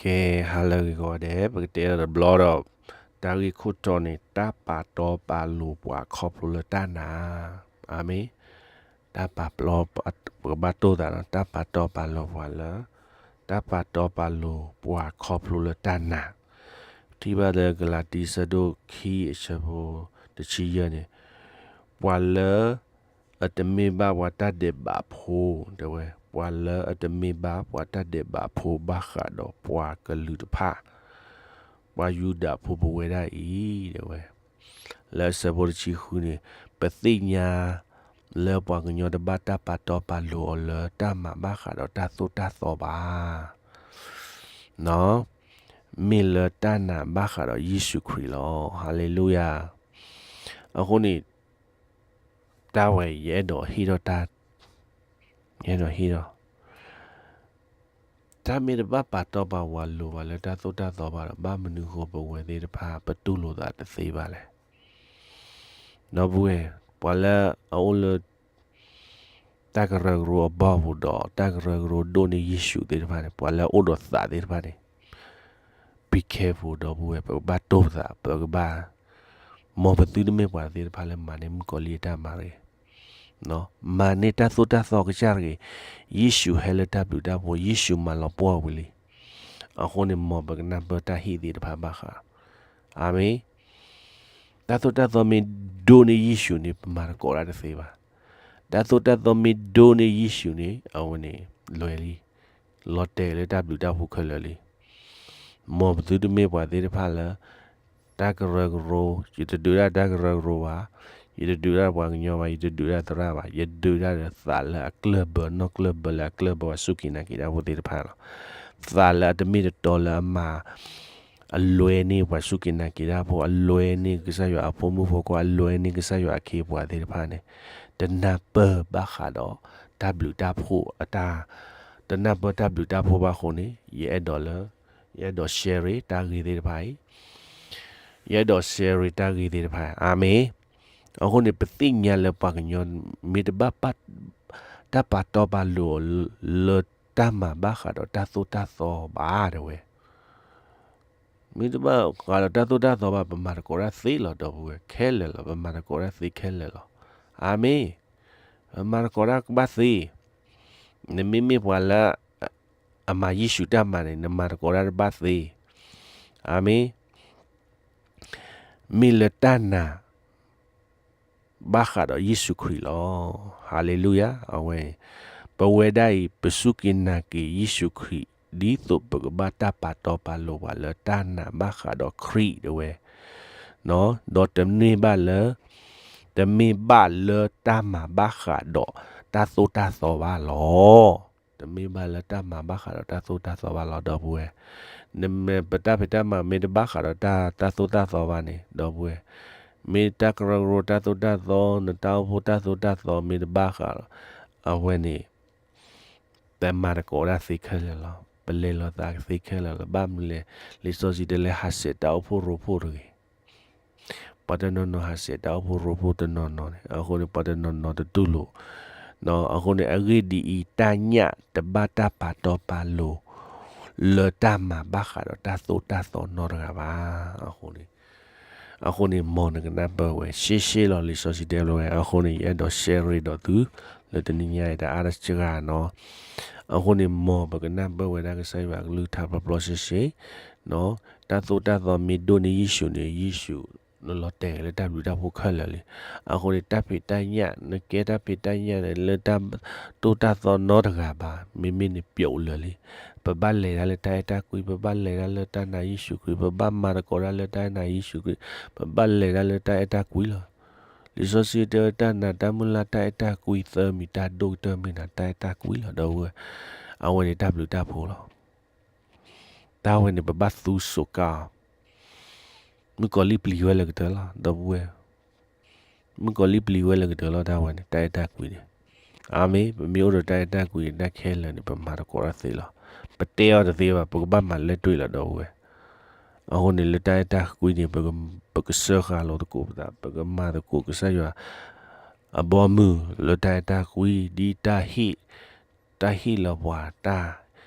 ကဲ, ဟါလၢအဂ့ၤကိးဂၤဒဲး, ပကတဲဒီးတဘျီဒီး တၢ်ဂ့ၢ်ခိၣ်တီန့ၣ် တၢ်ပာ်တီပာ်လိၤပှၤခီဖျိလၢတၢ်နာ်. အၤမ့ၣ်. တၢ်ပာ်ပျီ, ပကဘၣ်တိၢ်သးဒီး တၢ်ပာ်တီပာ်လိၤပှၤလၢ, တၢ်ပာ်တီပာ်လိၤပှၤခီဖျိလၢတၢ်နာ်. ထံၣ်ဘၣ်လၢကလၤတံဆၢဒိၣ်ခံအဆၢဖိတဆံယဲၢ်န့ၣ်, ပှၤလၢ အတမ့ၢ်ဘၣ်ပှၤတၢ်ဒဲးဘးဖိ, တဲဝဲ, ပှၤလၢအတမ့ၢ်ဘၣ်ပှၤတၢ်ဒဲးဘးဖိဘၣ်ဃးဒီးပှၤကလုာ်တဖၣ်, ပှၤယူဒၤဖိပဝဲဒၣ်အံၤ, တဲဝဲ. လၢအဆၢဖိတဆံဃုန့ၣ်, ပသ့ၣ်ညါလၢပှၤကညီတဘၣ်တၢ်ပာ်တီပာ်လိၤအီၤလၢတၢ်မၤဘၣ်ဃးဒီးတၢ်သိၣ်တၢ်သီဘၣ် မ့ၢ်လၢတၢ်နာ်ဘၣ်ဃးဒီးယ့ၣ်ၡူးခရံာ်လီၤ. ဟါလ့လူယၤ. အဃိန့ၣ် တၢ်ဝဲ ယအဲၣ်ဒိးဟ့ၣ်ဒီးတၢ်, ယအဲၣ်ဒိးဟ့ၣ်ဒီး, တၢ်မ့ၢ်တဘၣ်ပာ်တီပာ်ဝၤလိၤဘၣ်လၢတၢ်သိၣ်တၢ်သီဘၣ်ဒီး ဘၣ်မနုၤဃိပဝဲသ့ၣ်တဖၣ် ပတူၢ်လိာ်သးတသ့ဘၣ်လဲၣ်. ဒီပုၢ်ဝဲၢ်, ပှၤလၢအအိၣ်လၢ တၢ်ကရၢကရိအဘီၣ်ပူၤဒီး တၢ်ကရၢကရိဒိၣ်န့ၢ်ယ့ၣ်ၡူးသ့ၣ်တဖၣ်န့ၣ်, ပှၤလၢအအိၣ်ဒီးသးသ့ၣ်တဖၣ်န့ၣ်, be careful ဒီပုၢ်ဝဲၢ်, ပကဘၣ်တိၢ်ပသး, ပကဘၣ်, မ်ပသုတမ့ၢ်ပှၤသ့ၣ်တဖၣ်လၢမၤန့ၢ်မုၣ်ကီၤလံၢ်အတၢ်မၤတဂ့ၤ, မၤန့ၢ်တၢ်သိၣ်တၢ်သီကစၢ်တဂ့ၤ. ယ့ၣ်ၡူးဟဲလၢတၢ်ဘျုးတၢ်ဖှိၣ်, ယ့ၣ်ၡူးမၤလီၤပှီၢ်ဝံၤလံ. အဃိန့ၣ် မ်ပကနၢ်ပၢၢ်တၢ်ဟ့ၣ်သ့ၣ်တဖၣ်ဘၣ်ဃး. အၤမ့ၣ်. တၢ်သိၣ်တၢ်သီမ့ၢ်ဒိၣ်န့ၢ်ယ့ၣ်ၡူးန့ၣ် ပမၤသကိးတၢ်တသ့ဘၣ်. တၢ်သိၣ်တၢ်သီမ့ၢ်ဒိၣ်န့ၢ်ယ့ၣ်ၡူးန့ၣ် အဝဲန့ၣ် လွဲၤလံ, လီၤတဲာ်လၢတၢ်ဘျုးတၢ်ဖှိၣ်ခဲလၢာ်လံ. မ်ပသုတမ့ၢ်ပှၤသ့ၣ်တဖၣ်လၢ တၢ်ကရၢကရိ, ယတဒုးဒၣ်တၢ်ကရၢကရိဘၣ်, ယတဒုးဒၣ်ပှၤကညီဘၣ်, ယတဒုးဒၣ်သရၣ်ဘၣ်, ယဒုးဒၣ်ဒီးသးလၢအကျၢၢ်ဘၢ, နီၢ်ကျၢၢ်ဘၢလၢအကျၢၢ်ဘၢပှၤစူၢ်က့ၤနာ်က့ၤတၢ်ဖိသ့ၣ်တဖၣ်လီၤ. သးလၢအတမ့ၢ်တတီလၢအမၤ အလွဲန့ၢ်ပှၤစူၢ်က့ၤနာ်က့ၤတၢ်ဖိ, အလွဲန့ၢ်ကစၢ်ယွၤအဖိမုၣ်ဖိခွါ, အလွဲန့ၢ်ကစၢ်ယွၤအခ့အပှၤသ့ၣ်တဖၣ်န့ၣ်, တနၢ်ပၢၢ်ဘၣ်ဃးဒီးတၢ်ဘျုးတၢ်ဖှိၣ်အတၢ်, တနၢ်ပၢၢ်တၢ်ဘျုးတၢ်ဖှိၣ်ဘၣ်အဃိန့ၣ်, ယအဲၣ်ဒိးလၢ, ယအဲၣ်ဒိး share တၢ်ဂ့ၢ်သ့ၣ်တဖၣ်အံၤ, ယအဲၣ်ဒိး share တၢ်ဂ့ၢ်သ့ၣ်တဖၣ်, အၤမ့ၣ်. အဃိန့ၣ် ပသ့ၣ်ညါလၢပှၤကညီမ့ၢ်တဘၣ် တၢ်ပာ်တီပာ်လိၤအီၤလၢတၢ်မၤဘၣ်ဃးဒီးတၢ်သိၣ်တၢ်သီဘၣ် တဲဝဲ. မ့ၢ်တဘၣ်ဃးဒီးတၢ်သိၣ်တၢ်သီဘၣ် ပမၤသကိးတၢ်သ့လီၤ ဒီပုၢ်ဝဲၢ်, ခဲလၢာ်လီၤ, ပမၤသကိးတၢ်သ့ခဲလၢာ်လီၤ. အၤမ့ၣ်. ပမၤသကိးတၢ်ကဘၣ်သ့, နမ့မ့ၢ်ပှၤလၢ အမၤယ့ၣ်ၡူးတၢ်မၤန့ၣ် နမၤသကိးတၢ်တဘၣ်သ့. အၤမ့ၣ်. မ့ၢ်လၢတၢ်နာ် ဘၣ်ဃးဒီးယ့ၣ်ၡူးခရံာ်လီၤ. ဟါလ့လူယၤ. အဝဲ ပဝဲဒၣ်အံၤ ပစူၢ်က့ၤနာ်က့ၤယ့ၣ်ၡူးခရံာ် ဒ်သိးပကဘၣ်တၢ်ပာ်တီပာ်လိၤပှၤလၢတၢ်နာ်ဘၣ်ဃးဒီးခရံာ် တဲဝဲ, ဒီးတမ့ၢ်ဘၣ်လၢ, တမ့ၢ်ဘၣ်လၢတၢ်မၤဘၣ်ဃးဒီးတၢ်သိၣ်တၢ်သီဘၣ်လီၤ. တမ့ၢ်ဘၣ်လၢတၢ်မၤဘၣ်ဃးဒီးတၢ်သိၣ်တၢ်သီဘၣ်လီၤ ဒီပုၢ်ဝဲၢ်. နမ့ၢ်ပတၢ်ဖံးတၢ်မၤမ့ၢ်တဘၣ်ဃးဒီးတၢ်, တၢ်သိၣ်တၢ်သီဘၣ်န့ၣ် ဒီပုၢ်ဝဲၢ်, မ့ၢ်တၢ်ကရၢကရိတၢ်သိၣ်တၢ်သီ, နတၢ်အိၣ်ဖှိၣ်တၢ်သိၣ်တၢ်သီမ့ၢ်တဘၣ်ဃးဒီး, အဝဲန့ၣ် ပမၤသကိးတၢ်သ့ခဲလၢာ်လီၤ. ပလဲၤလိာ်သးသ့ခဲလၢာ်လီၤ. ဘၣ်မနုၤလဲၣ်, လံာ်စီဆှံတဲလၢဟးဆှဲးတၢ်အိၣ်ဖှိၣ်ရိဖှိၣ်တဂ့ၤ. ပှၤတနီၤနီၤဟးဆှဲးတၢ်အိၣ်ဖှိၣ်ရိဖှိၣ်တနီၤနီၤန့ၣ်, အဃိန့ၣ် ပှၤတနီၤနီၤတတူၢ်လိာ်, အဃိန့ၣ် အဂ့ၢ်ဒ်အံၤ, တၢ်ညၣ်တဘၣ်တၢ်ပာ်တီပာ်လိၤ လၢတၢ်မၤဘၣ်ဃးဒီးတၢ်သိၣ်တၢ်သီနီတဂၤဘၣ်. အဃိန့ၣ် အဃိန့ၣ် မ်နကနၢ်ပၢၢ်ဝဲ ရှဲရှဲလီၤ. လံာ်စီဆှံတဲလီၤဝဲ, အဃိန့ၣ် ယအဲၣ်ဒိး share ဒီးသု လၢတနံၤညါအံၤ တအါတစှၤနီၤ. အဃိန့ၣ် မ်ပကနၢ်ပၢၢ်ဝဲဒၣ်ကစၢ်ယွၤအကလုၢ်ကထါဖျီဖျီရှဲရှဲ, တၢ်သိၣ်တၢ်သီမ့ၢ်ဒိၣ်န့ၢ်ယ့ၣ်ၡူးန့ၣ် ယ့ၣ်ၡူး လီၤတဲာ်လၢတၢ်ဘျုးတၢ်ဖှိၣ်ခဲလၢာ်လံ. အဃိန့ၣ် တၢ်ဖံးတၢ်ညၣ်, နကဲတၢ်ဖံးတၢ်ညၣ်န့ၣ် လၢတၢ်သိၣ်တၢ်သီနီတဂၤဘၣ်, မ့မ့ၢ်န့ၣ် ပျိးလၢာ်လံ. ပဘၣ်လဲၤတၢ်လၢတၢ်အဲၣ်တၢ်ကွံ, ပဘၣ်လဲၤတၢ်လၢတၢ်နာ်ယ့ၣ်ၡူးခရံာ်, ပဘၣ်မၤသကိးတၢ်လၢတၢ်အဲၣ်နာ်ယ့ၣ်ၡူးခရံာ်, ပဘၣ်လဲၤတၢ်လၢတၢ်အဲၣ်တၢ်ကွံလီၤ. လံာ်စီဆှံတဲဝဲ တၢ်နာ်တၢ်မုၢ်လၢ်တၢ်အဲၣ်တၢ်ကွံသၢမံၤ တၢ်ဒိၣ်ကတၢၢ်မ့ၢ်ဒၣ်တၢ်အဲၣ်တၢ်ကွံလီၤ ဒီပုၢ်ဝဲၢ်. အဝဲန့ၣ်တၢ်ဘျုးတၢ်ဖှိၣ်လီၤ. တၢ်ဝဲန့ၣ် ပဘၣ်သူစူးကါအီၤ. မုၣ်ကီၤလံၢ်ပျံၤဝဲလၢကတၢၢ်လီၤ ဒီပုၢ်ဝဲၢ်. မုၣ်ကီၤလံၢ်ပျံၤဝဲလၢကတၢၢ်လီၤ တၢ်ဝဲန့ၣ် တၢ်အဲၣ်တၢ်ကွံန့ၣ်. အၤမ့ၣ်, ပမ့ၢ်အိၣ်ဒီးတၢ်အဲၣ်တၢ်ကွံန့ၣ် တၢ်ခဲလၢာ်န့ၣ် ပမၤသကိးတၢ်သ့လီၤ. ပတဲအီၤတသ့ဘၣ်, ပကဘၣ်မၤလၢတူၢ်လီၤ ဒီပုၢ်ဝဲၢ်. အဃိန့ၣ် လၢတၢ်အဲၣ်တၢ်ကွံန့ၣ် ပက, ပကစၢဃာ်လိာ်သကိးပသး, ပကမၤသကိးကစၢ်ယွၤ အဘီအမုၢ်လၢတၢ်အဲၣ်တၢ်ကွံ ဒ်တၢ်ဟ့ၣ်, တၢ်ဟ့ၣ်လၢပှၤတၢ်,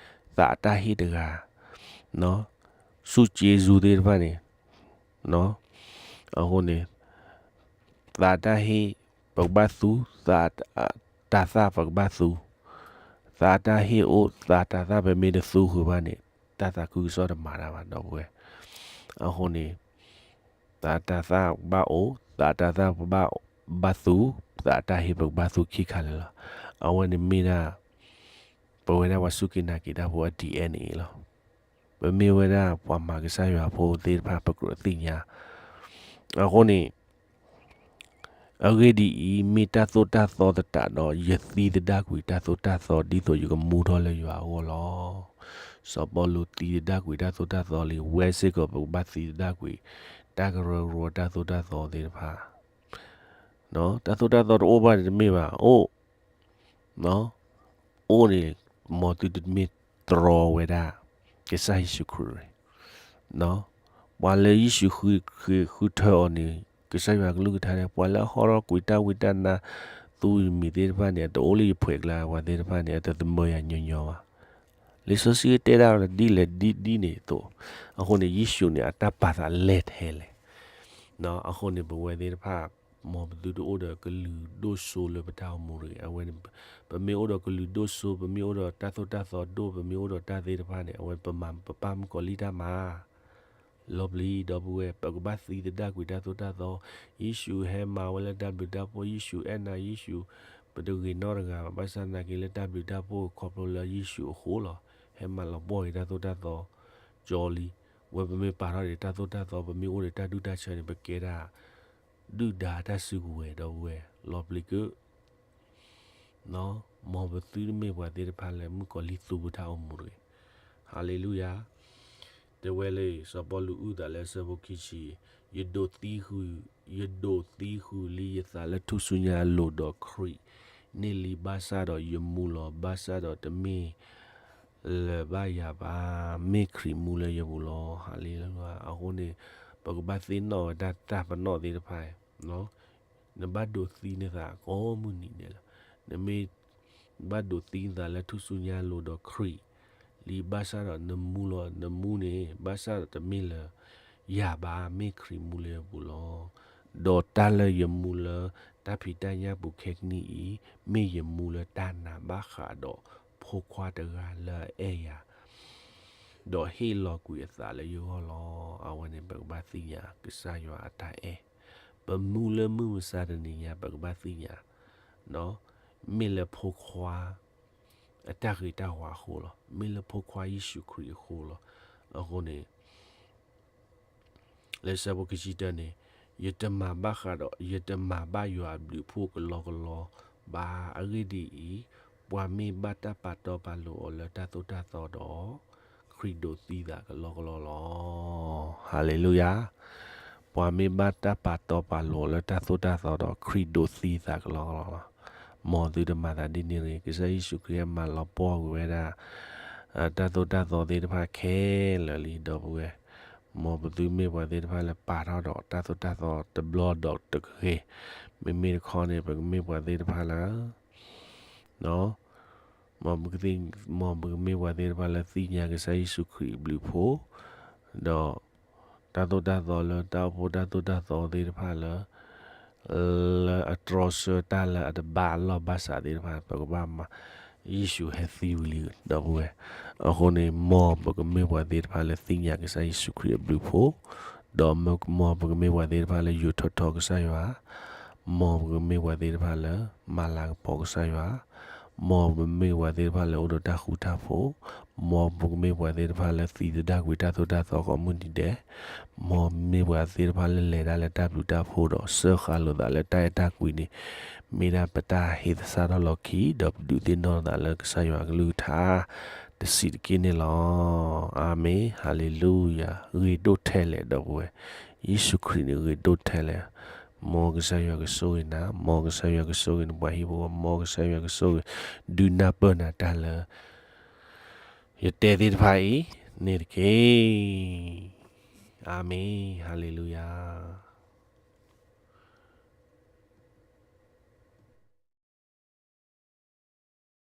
သးတၢ်ဟ့ၣ်တဂၤ, ဆူၣ်က့ၤဆူၣ်သ့ၣ်တဖၣ်န့ၣ်, အဃိန့ၣ် သးတၢ်ဟ့ၣ်ပကဘၣ်သူ, သးတၢ်သၣ်ပကဘၣ်သူ, သးတၢ်ဟ့ၣ်အိၣ် သးတၢ်သၣ်ပမ့ၢ်တသူဃုာ်ဘၣ်န့ၣ် တၢ်သးခုကစီၣ်တမၤတၢ်ဘၣ် ဒီပုၢ်ဝဲၢ်. အဃိန့ၣ် သးတၢ်သၣ်ဘၣ်အိၣ်, သးတၢ်သၣ်ပဘၣ်, ဘၣ်သူ, သးတၢ်ဟ့ၣ်ပကဘၣ်သူခံခါလၢာ်လီၤ. အဝဲန့ၣ်မ့ၢ်ဒၣ် ပဝဲဒၣ်ပှၤစူၢ်က့ၤနာ်က့ၤတၢ်ဖိအ DNA လီၤ. ပမ့ၢ်ဝဲဒၣ်ပှၤမၤကစၢ်ယွၤဖိသ့ၣ်တဖၣ် ပကြၢးသ့ၣ်ညါ. အဃိန့ၣ် အဂ့ၢ်ဒ်အံၤ, မ့ၢ်တၢ်သိၣ်တၢ်သီသတးဒီး ယသံသဒၣ်ကွံာ်တၢ်သိၣ်တၢ်သီ ဒ်သိးယကမူထီၣ်လၢယွၤအဂီၢ်လီၤ. စီၤပီလူးသံသဒၣ်ကွံာ်တၢ်သိၣ်တၢ်သီလံ, ဝဲစ့ၢ်ကီးပကဘၣ်သံသဒၣ်ကွံာ် တၢ်ကရၢကရိတၢ်သိၣ်တၢ်သီသ့ၣ်တဖၣ်. တၢ်သိၣ်တၢ်သီတအိၣ်ဘၣ်န့ၣ်တမ့ၢ်ဘၣ်, အိၣ် အိၣ်န့ၣ် မ်သုတမ့ၢ်တြီဝဲဒၣ် ကစၢ်ယ့ၣ်ၡူးခရံာ်, ပှၤလၢယ့ၣ်ၡူးဃုထၢအီၤန့ၣ် ကစၢ်ယွၤကလုၢ်ကထါန့ၣ် ပှၤလၢအဟီထီၣ်ကွံာ်တၢ်ဝံတၢ်နါ သူမံၤသ့ၣ်တဖၣ်န့ၣ် အတအိၣ်လၢယဖှဲးကျါ ပှၤသ့ၣ်တဖၣ်န့ၣ် အတသမၢယၤညီညီဘၣ်. လံာ်စီဆှံတဲဒၣ်ဒ်လဲၣ်ဒ်ဒ်န့ၣ်အသိး, အဃိန့ၣ် ယ့ၣ်ၡူးန့ၣ် အတၢ်ပာ်သးလဲၢ်ထဲလဲၣ်. အဃိန့ၣ် ပဝဲသ့ၣ်တဖၣ် မ်ပသုတအိၣ်ဒီးကလုာ်ဒိၣ်စိလၢပတၢ်အိၣ်မူတဂ့ၤ. အဝဲန့ၣ် ပမ့ၢ်အိၣ်ဒီးကလုာ်ဒိၣ်စိ, ပမ့ၢ်အိၣ်ဒီးတၢ်သိၣ်တၢ်သီဒိၣ်, ပမ့ၢ်အိၣ်ဒီးတၢ်သ့ၣ်တဖၣ်န့ၣ် အဝဲပမၤပပၢ်မုၣ်ကီၤလံၢ်တၢ်မၤ လီၤပျံၤ ဒီပုၢ်ဝဲၢ်, ပကဘၣ်သံသဒၣ်ကွံာ်တၢ်သိၣ်တၢ်သီ. ယ့ၣ်ၡူးဟဲမၤဝဲလၢတၢ်ဘျုးတၢ်ဖှိၣ်, ယ့ၣ်ၡူးအဲၣ်နၤ, ယ့ၣ်ၡူး ပတဂ့ၤနီတဂၤဘၣ်, ဘၣ်ဆၣ်သနာ်က့လၢတၢ်ဘျုးတၢ်ဖှိၣ်ခီဖျိလၢယ့ၣ်ၡူးအဃိလီၤ. ဟဲမၤလီၤပှီၢ်က့ၤတၢ်သိၣ်တၢ်သီ ကၠီလံ. ဝဲပမ့ၢ်ပာ်ထီၣ်ဒံးတၢ်သိၣ်တၢ်သီ, ပမ့ၢ်အိၣ်ဒီးတၢ်ဒူၣ်တၢ်ဆၢန့ၣ် ပကဲဒၣ် ဒုၣ်ဒါတၢ်စုကဝဲၤ ဒီပုၢ်ဝဲၢ်, လီၤပျံၤက့ၤ မ်ပသုတမ့ၢ်ပှၤသ့ၣ်တဖၣ်လၢမုၣ်ကီၤလံၢ်သူပတၢ်အိၣ်မူတဂ့ၤ. ဟါလ့လူယၤ. တဲဝဲလၢ စီၤပီလူးအုၣ်သးလၢအဆၢဖိခံဆံ, ယဒိးသံဃုာ်, ယဒိးသံဃုာ်လံယသးလၢထူၣ်စုညါအလိၤဒီးခရံာ်န့ၣ်လံ, ဘၣ်ဆၣ်ဒီးယမူလီၤ, ဘၣ်ဆၣ်ဒီးတမ့ၢ်လၢၤဘၣ်ယၤဘၣ်, မ့ၢ်ခရံာ်မူလၢယပူၤလီၤ. ဟါလ့လူယၤ. အဃိန့ၣ် ပကဘၣ်သ့ၣ်နီၣ်ဝဲတၢ်တၢ်ပနီၣ်သ့ၣ်တဖၣ် နဘၣ်ဒိးသံနသးကိးမုၢ်နံၤဒဲးလီၤ. နမ့ၢ်ဘၣ်ဒိးသံနသးလၢထူၣ်စုညါအလိၤဒီးခရံာ်လံ, ဘၣ်ဆၣ်ဒီးနမူလီၤ, နမူန့ၣ် ဘၣ်ဆၣ်ဒီးတမ့ၢ်လၢယၤဘၣ်, မ့ၢ်ခရံာ်မူလၢယပူၤလီၤ. ဒီးတၢ်လၢယမူလၢတၢ်ဖံးတၢ်ညၣ်ပူၤခဲကနံၣ်အံၤ, မ့ၢ်ယမူလၢတၢ်နာ်ဘၣ်ဃးဒီးဖိခွါတဂၤလၢအအဲၣ်ယၤ ဒီးဟ့ၣ်လီၤကွံာ်အသးလၢယဂီၢ်လီၤ. အဝဲန့ၣ်ပကဘၣ်သ့ၣ်ညါကစၢ်ယွၤအတၢ်အဲၣ်. ပမူလၢမုၢ်မဆါတနံၤညါ ပကဘၣ်သ့ၣ်ညါ, မ့ၢ်လၢဖိခွါအတၢ်ဂ့ၤတၢ်ဝါအဃိလီၤ. မ့ၢ်လၢဖိခွါယ့ၣ်ၡူးခရံာ်အဃိလီၤ. အဃိန့ၣ် လၢဆၢဖိခံဆံတၢန့ၣ်, ယတမၤဘၣ်ဃးဒီး, ယတမၤဘၣ်ယွၤအဘျုးအဖှိၣ်ကလီကလီဘၣ်. အဂ့ၢ်ဒ်အံၤ, ပှၤမ့ၢ်ဘၣ်တၢ်ပာ်တီပာ်လိၤအီၤလၢတၢ်သိၣ်တၢ်သီဒီး, ခရံာ်ဒိးသံသးကလီကလီလီၤ. ဟါလ့လူယၤ. ပှၤမ့ၢ်ဘၣ်တၢ်ပာ်တီပာ်လိၤအီၤလၢတၢ်သိၣ်တၢ်သီဒီး, ခရံာ်ဒိးသံသးကလီကလီလီၤ. မ်သုတမၤသးဒ်န့ၣ်တဂ့ၤ. ကစၢ်ယ့ၣ်ၡူးခရံာ်ဟဲမၤလီၤပှီၢ်ကွံာ်ဝဲဒၣ် တၢ်သိၣ်တၢ်သီသ့ၣ်တဖၣ်ခဲလၢာ်လံ ဒီပုၢ်ဝဲၢ်. မ်ပသုမ့ၢ်ပှၤသ့ၣ်တဖၣ်လၢပာ်ထီၣ်ဒီးတၢ်သိၣ်တၢ်သီတဘျီဒီးတဂ့ၤ. မ့မ့ၢ်တခီန့ၣ် ပကမ့ၢ်ပှၤသ့ၣ်တဖၣ်လၢ မ်ပကသ့ၣ်, မ်ပကမ့ၢ်ပှၤသ့ၣ်တဖၣ်လၢသ့ၣ်ညါကစၢ်ယ့ၣ်ၡူးခရံာ်အဘျုးအဖှိၣ်, ဒီး တၢ်သိၣ်တၢ်သီလၢတၢ်အိၣ်ဖှိၣ်တၢ်သိၣ်တၢ်သီသ့ၣ်တဖၣ်လၢ လၢအတြီဆၢတၢ်လၢအတဘၣ်အလီၢ်ဘၣ်ဆးသ့ၣ်တဖၣ် ပကဘၣ်မၤ, ယ့ၣ်ၡူးဟဲသံဝံၤလံ ဒီပုၢ်ဝဲၢ်. အဃိန့ၣ် မ်ပကမ့ၢ်ပှၤသ့ၣ်တဖၣ်လၢသ့ၣ်ညါကစၢ်ယ့ၣ်ၡူးခရံာ်အဘျုးအဖှိၣ်, ဒီးမ်ပကမ့ၢ်ပှၤသ့ၣ်တဖၣ်လၢယိးထီၣ်ထီကစၢ်ယွၤ, မ်ပကမ့ၢ်ပှၤသ့ၣ်တဖၣ်လၢမၤလၤကပီၤကစၢ်ယွၤ, မ်ပကမ့ၢ်ပှၤသ့ၣ်တဖၣ်လၢအိၣ်ဒီးတၢ်ဃူတၢ်ဖိး, မ်ပကမ့ၢ်ပှၤသ့ၣ်တဖၣ်လၢသံသဒၣ်ကွံာ်တၢ်သိၣ်တၢ်သီကိးမုၢ်နံၤဒဲး, မ်ပမ့ၢ်ပှၤသ့ၣ်တဖၣ်လၢလဲၤတၢ်လၢတၢ်ဘျုးတၢ်ဖှိၣ်ဒီးစၢဃာ်လိာ်သးလၢတၢ်အဲၣ်တၢ်ကွံန့ၣ်, မ့ၢ်ဒၣ်ပတၢ်ဟ့ၣ်သဆၣ်ထီၣ်လီၢ်ခံ ဒီးပဒုးသ့ၣ်နီၣ်သးလၢကစၢ်ယွၤအကလုၢ်ကထါ တဆံးတက့ၢ်န့ၣ်လီၤ. အၤမ့ၣ်, ဟါလ့လူယၤ, ဂ့ၤဒိၣ်ထဲလဲၣ် ဒီပုၢ်ဝဲၢ်, ယ့ၣ်ၡူးခရံာ်န့ၣ်ဂ့ၤဒိၣ်ထဲလဲၣ်. မ်ကစၢ်ယွၤကဆိၣ်ဂ့ၤနၤ, မ်ကစၢ်ယွၤကဆိၣ်ဂ့ၤနပှၤဟံၣ်ဖိ, မ်ကစၢ်ယွၤကဆိၣ်ဂ့ၤ ဒုးနၢ်ပၢၢ်နၤတၢ်လၢ ယတဲသ့ၣ်တဖၣ်အံၤန့ၣ်တက့ၢ်. အၤမ့ၣ်, ဟါလ့လူယၤ.